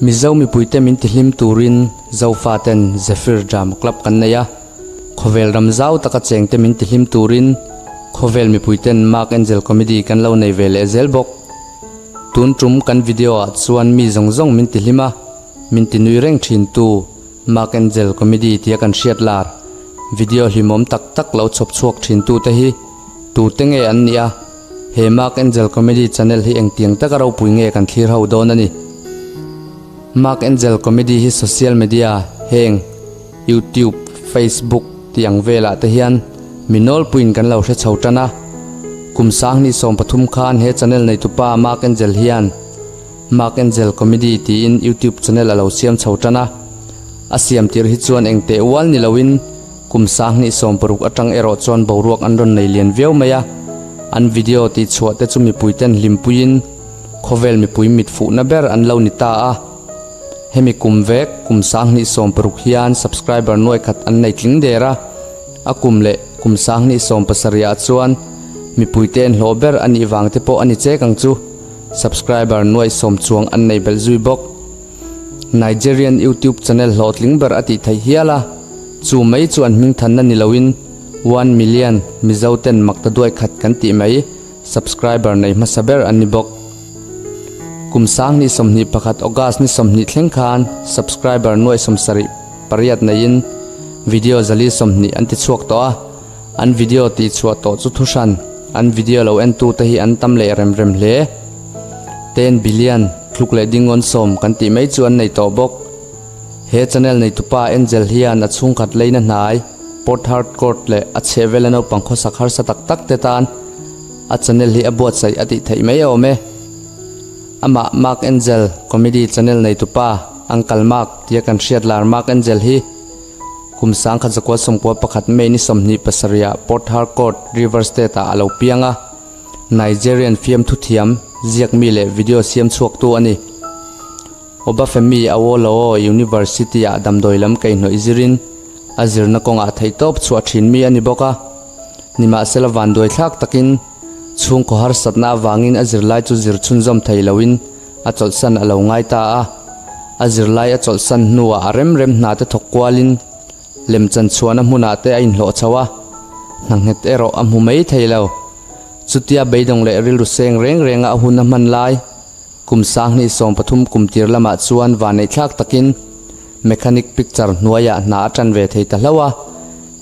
Mizo mipuite min tihlim turin Zofaten Zephyr Drama Club kan nei a, khawvel ram zau taka chengte min tihlim turin khawvel mipuiten Mark Angel Comedy kan lo nei ve leh zel bawk. Tun tum kan video ah chuan mi zawng zawng min tihlim a, min tinui reng thin tu Mark Angel Comedy tia kan hriat lar video hlimawm tak tak lo chhawp chhuak thin tute hi tute nge an nih a? He Mark Angel Comedy channel hi engtiang taka ropui nge kan thlir ho dawn a ni. Mark Angel Comedy hi social media heng YouTube, Facebook tih ang velah te hian mi nawlpuiin kan lo hre chho tan a. Kum 2013 khan he channel neitupa Mark Angel hian Mark Angel Comedy tiin YouTube channel a lo siam chho tan a. A siam tir hi chuan engteh ual ni loin Kum 2016 atang erawh chuan boruak an rawn nei lian viau mai a, an video tih chhuah te chu mipui ten hlimpuiin khawvel mipui mit fuhna ber an lo ni ta a. Hemi kum vek kum 2016 hian subscriber nuai khat an nei tling der a, a kum leh kum 2017 ah chuan mipui te en hlawh ber a nih vang te pawh a ni chek ang chu, subscriber nuai sawm chuang an nei belh zui bawk. Nigerian YouTube channel hlawhtling ber a tih theih hial a, chu mai chu an hmingthanna ni loin 1 million Mizo ten makta duai khat kan tih mai subscriber nei hmasa ber an ni bawk. Kum 2021 August ni 20 thleng khan subscriber nuai 78 neiin video 420 an ti chhuak tawh a, an video tih chhuah tawh chu thuhran an video lo entu te hi an tam leh rem rem hle. 10 billion tluk leh dingawn sawm kan tih mai chu an nei tawh bawk. He channel neitupa Angel hian a chhungkhat leina hnai Port Harcourt leh a chhehvela naupang khawsak harsa tak tak te tan a channel hi a buatsaih a tih theih mai a awm e. Amah Mark Angel Comedy channel neitupa Uncle Mark tia kan hriat lar Mark Angel hi kum 1991 May ni 27 ah Port Harcourt, Rivers State ah a lo piang a. Nigerian fiamthu thiam, ziakmi leh video siam chhuaktu a ni. Obafemi Awolowo University ah damdawi lam kaihhnawih zirin a zirna kawngah theihtawp chhuah thin mi a ni bawk a. Nimahsela vanduai thlak takin chhungkaw harsatna avangin a zirlai chu zir chhunzawm thei loin a chawlhsan a lo ngai ta a. A zirlai a chawlhsan hnuah a rem rem hna te thawk kualin lemchan chhuahna hmunah te a inhlawh chho a, hna nghet erawh a hmu mai thei lo. Chutia beidawng leh rilru seng reng renga a hun a hman lai kum 2013 kum tir lamah chuan vaneihthlak takin Mechanic Picture hnuaiah hna a tan ve thei ta hlauh a.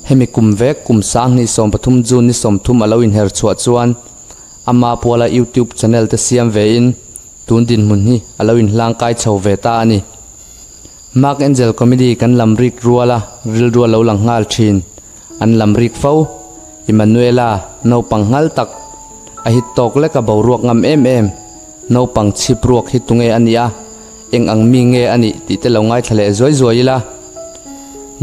Hemi kum vek kum 2013 June ni 30 a lo inher chhuah chuan ama puala YouTube channel te siam vein tun dinhmun hi a lo inhlangkai chho ve ta a ni. Mark Angel Comedy kan lam rik ruala rilru a lo lang nghal thin. An lam rik fo. Emmanuela naupang nghal tak a hit tawk lek a boruak ngam em em. Naupang chhip ruak hi tunge a nih a, eng ang mi nge a nih tih te lo ngaithla leh zuai zuai ila.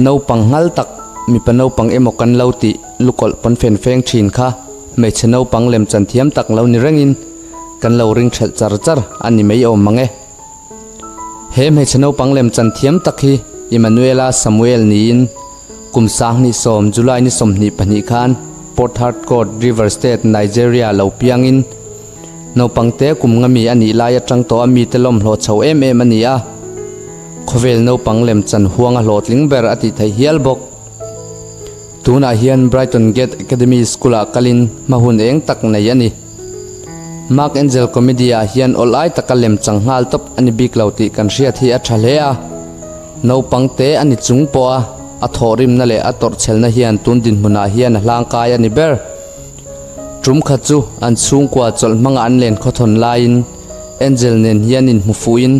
Naupang nghal tak mipa naupang emaw kan lo tih lukawlh pawn fen feng thin kha hmeichhe naupang lemchan thiam tak lo ni rengin kan lo ring thelh char char a ni mai awm mang e. He hmeichhe naupang lemchan thiam tak hi Emmanuela Samuel niin kum 2010 July ni 22 khan Port Harcourt, Rivers State, Nigeria lo piangin naupang te kum nga mi a nih lai atang tawh a mite lawm hlawh chho em em a ni a. Khawvel naupang lemchan huang a hlawhtling ber a tih theih hial bawk. Tunah hian Brighton Gate Academy School ah kalin hma hun eng tak nei a ni. Mark Angel Comedy ah hian awlai taka lemchang nghal tawp a ni bik lo tih kan hriat hi a tha hle a. Naupang te a ni chung pawh a, a thawhrimna leh a tawrhchhelna hian tun dinhmunah hian a hlangkai a ni ber. Tum khat chu an chhungkua chawlh hmanga an len khawthawn laiin Angel nen hian inhmu fuhin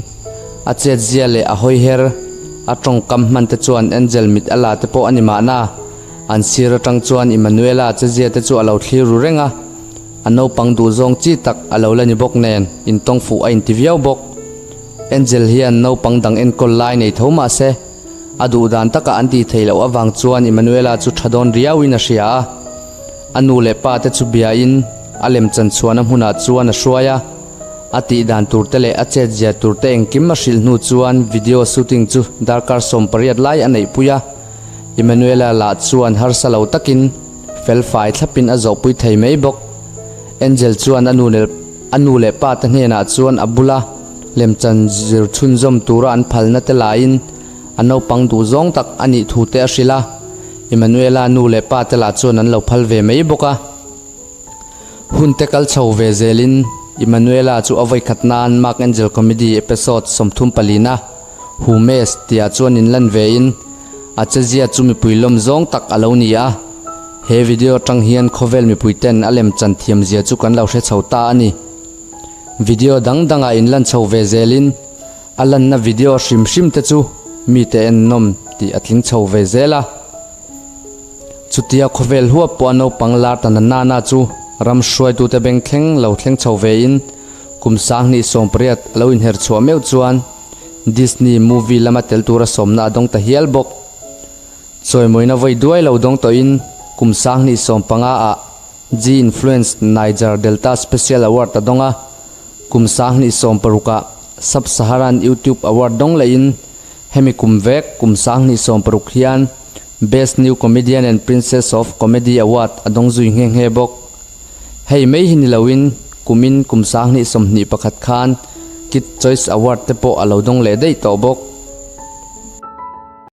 a chetzia leh a hawi her a tawngkam hman te chuan Angel mit a la te pawh a ni mahna. An sir atang chuan Emmanuela chezia te chu a lo thlir ru reng a, a naupang duhzawng chi tak a lo la ni bawk nen intawng fuh a inti viau bawk. Angel hian naupang dang enkawl lai nei tho mah se a duh dan taka an tih theih loh avang chuan Emmanuela chu tha dawn riauin a hria a. A nu leh pa te chu biain a lemchan chhuahna hmunah chuan a hruai a, a tih dan tur te leh a chetzia tur te engkim a hrilh hnu chuan video shooting chu darkar 18 lai a neihpui a. Emmanuela lah chuan harsa lo takin felfai thlapin a zawhpui thei mai bawk. Angel chuan a nu leh a nu leh pa te hnenah chuan a bula. Lemchan zir chhunzawm tura an phalna te laiin a naupang duh zawng tak a nih thu te a hrilh a, Emmanuela nu leh pa te lah chuan an lo phal ve mai bawk a. Hun te kal chho ve zelin Emmanuela chu a vawikhat nan Mark Angel Comedy episode 34 na Humes tihah chuan inlan vein a chezia chu mipui lawm zawng tak a lo ni a. He video atang hian khawvel mipui ten a lemchan thiamzia chu kan lo hre chho ta a ni. Video dang dangah inlan chho ve zelin a lanna video hrim hrim te chu mite ennawm tih a tling chho ve zel a. Chutia khawvel huap pawh a naupang lar ta na nana chu ram hruaitute beng thleng lo thleng chho vein kum 2018 a lo inher chhuah meuh chuan Disney movie lama tel tura sawmna a dawng ta hial bawk. Chawimawina vawi duai lo dawng tawhin kum 2015 ah G-Influence Niger Delta Special Award a dawng a, kum 2016 ah Sub-Saharan YouTube Award dawng lehin Hemi kum vek, kum 2016 hian Best New Comedian and Princess of Comedy Award a dawng zui nghe nghe bawk. Hei mai hi ni loin kumin kum 2021 khan Kid Choice Award te pawh a lo dawng leh daih tawh bawk.